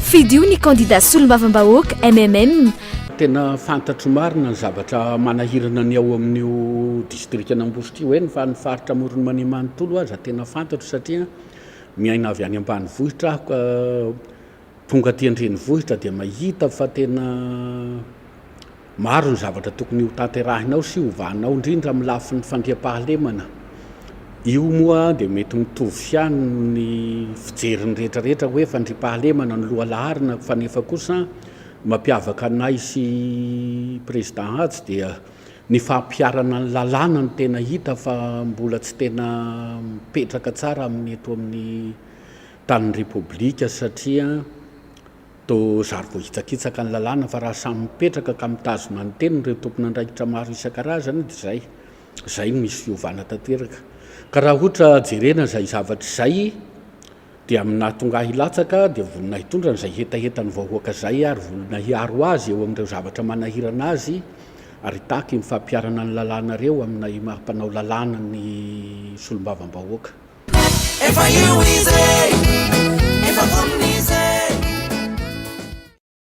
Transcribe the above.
Fidio ny kandida solombavambahoaka MMM. Tena fantatro marina ny zavatra manahirana ny ao amin'io distrikan'Ambositra io, eny fa ny faritra Amoron'i Mania manontolo aza tena fantatro satria miaina avy any ambanivohitra aho ka tonga aty an-drenivohitra dia mahita fa tena Maro ny zavatra tokony ho tanterahinao sy hovanao indrindra amin'ny lafiny fandriampahalemana. Io moa dia mety mitovy ihany ny fijerin'ny rehetra rehetra hoe fandriampahalemana no lohalaharana fa nefa kosa mampiavaka anay sy Président Hajo dia ny fampiharana ny lalàna no tena hita fa mbola tsy tena mipetraka tsara amin'ny eto amin'ny tanin'ny Repoblika satria Toa zary voahitsakitsaka ny lalàna fa raha samy mipetraka ka mitazona ny teniny ireo tompon'andraikitra maro isan-karazany dia izay, izay no misy fiovana tanteraka. Ka raha ohatra jerena izay zavatra izay dia amin'ny nahatonga ahy hilatsaka dia vonona hitondra an'izay hetahetan'ny vahoaka izay ary vonona hiaro azy eo amin'ireo zavatra manahirana azy ary hitaky ny fampiharana ny lalàna ireo aminay maha mpanao lalàna ny solombavambahoaka. Efa io izy e!